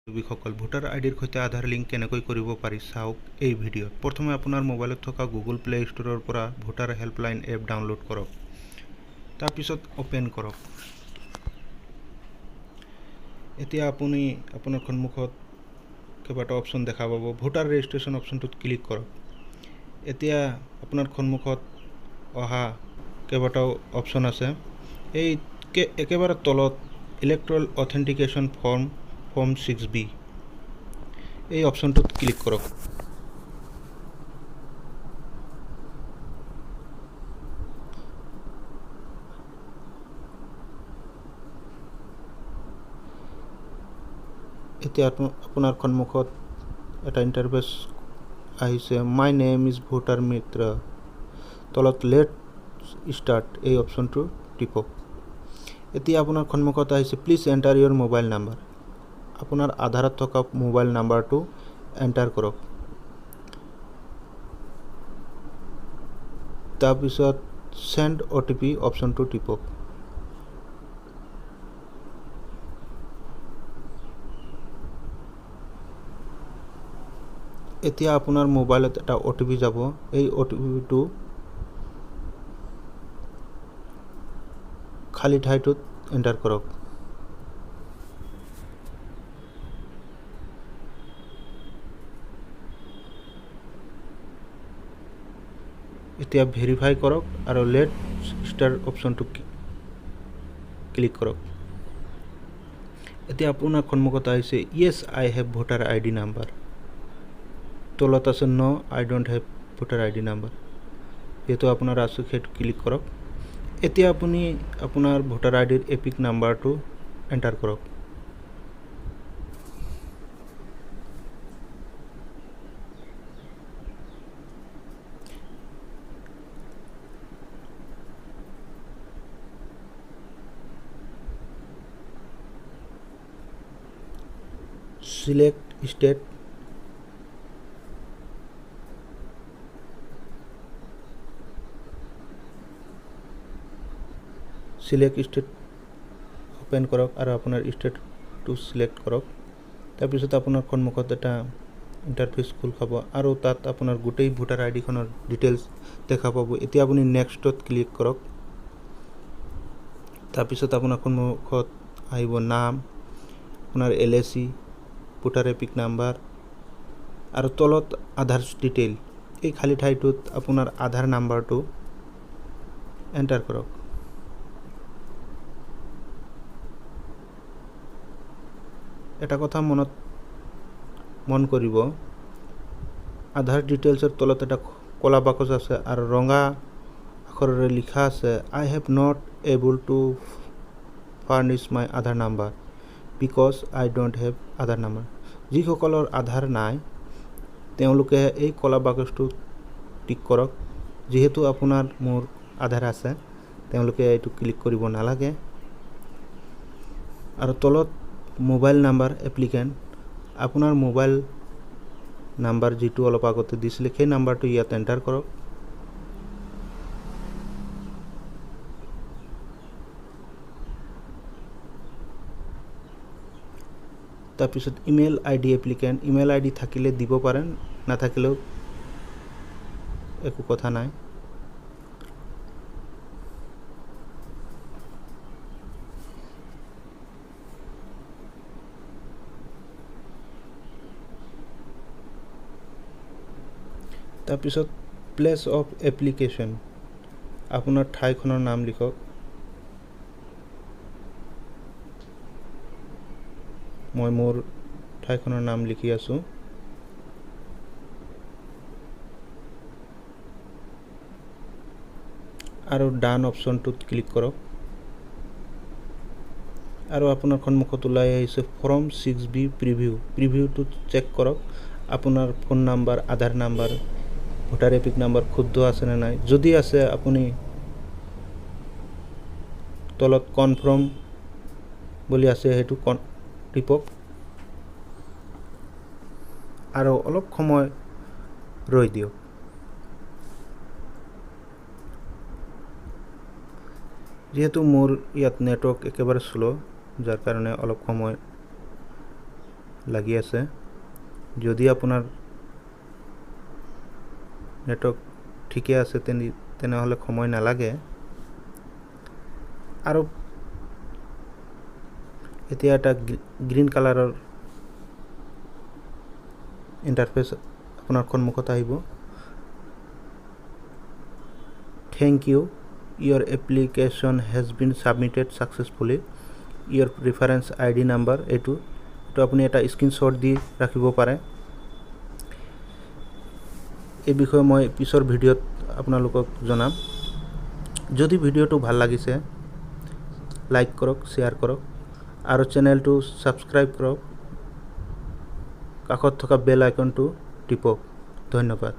বান্ধৱীসকল, voter আইডিৰ সৈতে আধাৰ link কেনেকৈ কৰিব পাৰি চাওক এই ভিডিঅ'ত। প্ৰথমে আপোনাৰ মোবাইলত থকা গুগল প্লে ষ্ট'ৰৰ পৰা ভোটাৰ হেল্পলাইন এপ ডাউনলোড কৰক, তাৰপিছত অ'পেন কৰক। এতিয়া আপুনি আপোনাৰ সন্মুখত কেইবাটাও অপশ্যন দেখা পাব। ভোটাৰ ৰেজিষ্ট্ৰেশ্যন অপশ্যনটোত ক্লিক কৰক। এতিয়া আপোনাৰ সন্মুখত অহা কেইবাটাও অপশ্যন আছে। এই একেবাৰে তলত Electral authentication form, form 6B, এই অপশ্যনটোত ক্লিক কৰক। এতিয়া আপোনাৰ সন্মুখত এটা ইণ্টাৰফেচ আহিছে, my name is voter Mitra. তলত লেট ষ্টাৰ্ট এই অপশ্যনটো টিপক। এতিয়া আপোনাৰ সন্মুখত আহিছে please enter your mobile number. আপোনাৰ আধাৰত থকা মোবাইল নাম্বাৰটো এণ্টাৰ কৰক। তাৰপিছত চেণ্ড অ'টিপি অপশ্যনটো টিপক। এতিয়া আপোনাৰ মোবাইলত এটা অ'টিপি যাব। এই অ'টিপিটো খালী ঠাইটোত এণ্টাৰ কৰক। এতিয়া ভেৰিফাই কৰক আৰু লেট ষ্টাৰ্ট অপশ্যনটো ক্লিক কৰক। এতিয়া আপোনাৰ সন্মুখত আহিছে yes I have voter ID number. তলত আছে no I don't have voter ID number. যিহেতু আপোনাৰ আছে সেইটো ক্লিক কৰক। এতিয়া আপুনি আপোনাৰ ভোটাৰ আই ডিৰ এপিক নাম্বাৰটো এণ্টাৰ কৰক। Select state, select state open কৰক আৰু আপোনাৰ ষ্টেটটো চিলেক্ট কৰক। তাৰপিছত আপোনাৰ সন্মুখত এটা ইণ্টাৰফেচ খোল খাব আৰু তাত আপোনাৰ গোটেই ভোটাৰ আই ডিখনৰ ডিটেইলছ দেখা পাব। এতিয়া আপুনি নেক্সটত ক্লিক কৰক। তাৰপিছত আপোনাৰ সন্মুখত আহিব নাম, আপোনাৰ LAC, voter EPIC number আৰু তলত আধাৰ ডিটেইল। এই খালী ঠাইটোত আপোনাৰ আধাৰ নাম্বাৰটো এণ্টাৰ কৰক। এটা কথা মন কৰিব, আধাৰ ডিটেইলছৰ তলত এটা ক'লা বাকচ আছে আৰু ৰঙা আখৰেৰে লিখা আছে I have not able to furnish my Aadhaar number because I don't have Aadhaar number. যিসকলৰ আধাৰ নাই তেওঁলোকে এই ক'লা বাকচটো টিক কৰক। যিহেতু আপোনাৰ মোৰ আধাৰ আছে, তেওঁলোকে এইটো ক্লিক কৰিব নালাগে। আৰু তলত মোবাইল নাম্বাৰ এপ্লিকেণ্ট, আপোনাৰ মোবাইল নাম্বাৰ যিটো অলপ আগতে দিছিলে সেই নাম্বাৰটো ইয়াত এণ্টাৰ কৰক। তাৰপিছত email ID applicant, email ID থাকিলে দিব পাৰেন, নাথাকিলেও একো কথা নাই। তাৰপিছত প্লেচ অফ এপ্লিকেশ্যন, আপোনাৰ ঠাইখনৰ নাম লিখক। মই মোৰ ঠাইখনৰ নাম লিখি আছোঁ। আৰু ডান অপশ্যনটোত ক্লিক কৰক। আৰু আপোনাৰ সন্মুখত ওলাই আহিছে ফৰ্ম 6B preview. প্ৰিভিউটোত চেক কৰক আপোনাৰ phone number, Aadhaar number, voter EPIC number শুদ্ধ আছেনে নাই। যদি আছে আপুনি তলত কনফাৰ্ম বুলি আছে সেইটো টিপক আৰু অলপ সময় ৰৈ দিয়ক। যিহেতু মোৰ ইয়াত নেটৱৰ্ক একেবাৰে স্ল', যাৰ কাৰণে অলপ সময় লাগি আছে। যদি আপোনাৰ নেটৱৰ্ক ঠিকে আছে, তেনেহ'লে সময় নালাগে। আৰু এতিয়া এটা গ্ৰীণ কালাৰৰ ইণ্টাৰফেচ আপোনাৰ সন্মুখত আহিব। "Thank you, your application has been submitted successfully. Your reference ID number" এইটো আপুনি এটা স্ক্ৰীনশ্বট দি ৰাখিব পাৰে। এই বিষয়ে মই পিছৰ ভিডিঅ'ত আপোনালোকক জনাম। যদি ভিডিঅ'টো ভাল লাগিছে, লাইক কৰক, শ্বেয়াৰ কৰক আৰু চেনেলটো ছাবস্ক্ৰাইব কৰক। কাষত থকা বেল আইকনটো টিপক। ধন্যবাদ।